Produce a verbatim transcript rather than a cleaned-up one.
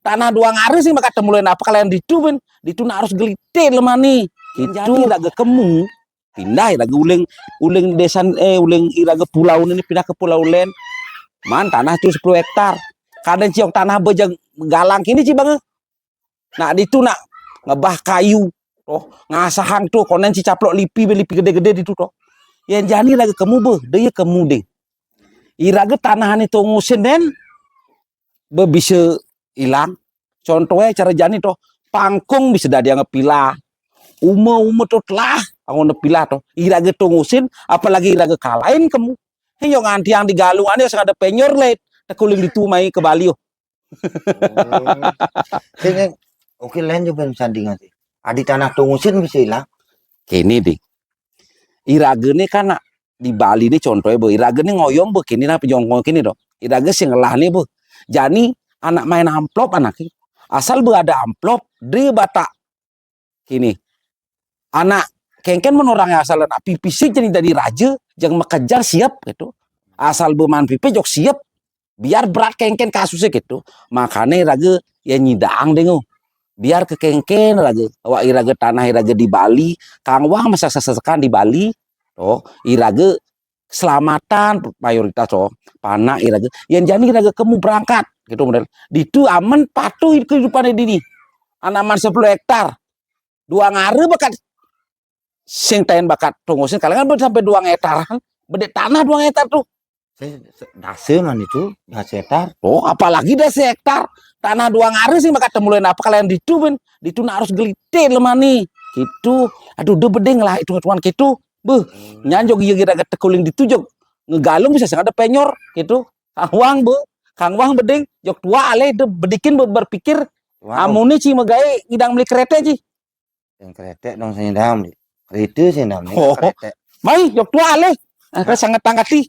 Tanah dua ngare sing bakal temu lain apa kalian ditu, ben. Ditu nak harus gelite lemani. Gitu. Jadi raga kemu pindah raga uling, uling desan, eh, uling iraga pulau ini pindah ke pulau lain. Man tanah tuh sepuluh hektar. Kadang ciok tanah bejeng galang kini ci bang. Nak ditu nak ngebah kayu. Toh, ngasahang tuh konen ci caplok lipi be lipi gede-gede ditu toh. Yang jani raga kemu be, de ya kemu deh. Iraga tanahane tongusin den be bisa ilang. Contohnya cara jani toh, pangkung bisa dadi angga pila. Uma-uma toh telah anggo pila toh. Iraga tongusin, apalagi iraga kalain kemu. Hei, yo nganti yang di Galungan yo sing ada penyor le, tekuling ditu mai ke Bali yo. Sing oke lain juga sandingan sih. Adi tanah tongusin bisa ilang. Kini di. Iraga ni kan nak di Bali ni contohnya be. Iraga ni ngoyom be kini nak pejongkong kini dong. Iraga sing ngelah ni be. Jani anak main amplop anak ni. Asal be ada amplop, de batak kini. Anak kengken men orang asal anak pipisi jadi dari raja, jang makejang siap gitu. Asal be man pipi jok siap. Biar berat kengken kasusnya gitu. Makanya raga ya nyidang dengo. Biar ke kengken raga. Awak iraga tanah iraga di Bali, kangwang masa sesekan di Bali. Oh, iraga keselamatan mayoritas toh. Panak iraga. Yang jani iraga kemu berangkat gitu model. Ditu aman patuh kehidupan dini. Anaman sepuluh hektar. Dua ngare bakat sing tain bakat tongusin kalangan sampai dua hektar. Bede tanah dua hektar tuh. Dase man itu, dase hektar. Oh, apalagi dase hektar. Tanah dua ngare sing bakat temulain apa kalian ditu ben. Ditu nak harus gelite lemani. Gitu. Aduh, de beding lah hitung-hitungan gitu. Beuh, nyanjok iya kira tekuling ditu jok. Ngegalung bisa sing ada penyor gitu. Kangwang be, kangwang beding, jok tua aleh de bedikin be, berpikir. Wow. Amune ci megai idang beli kereta ci. Yang kereta dong sini dam. Kereta sini dam. Oh. Kereta. Mai jok tua aleh. Angka sangat tangkati.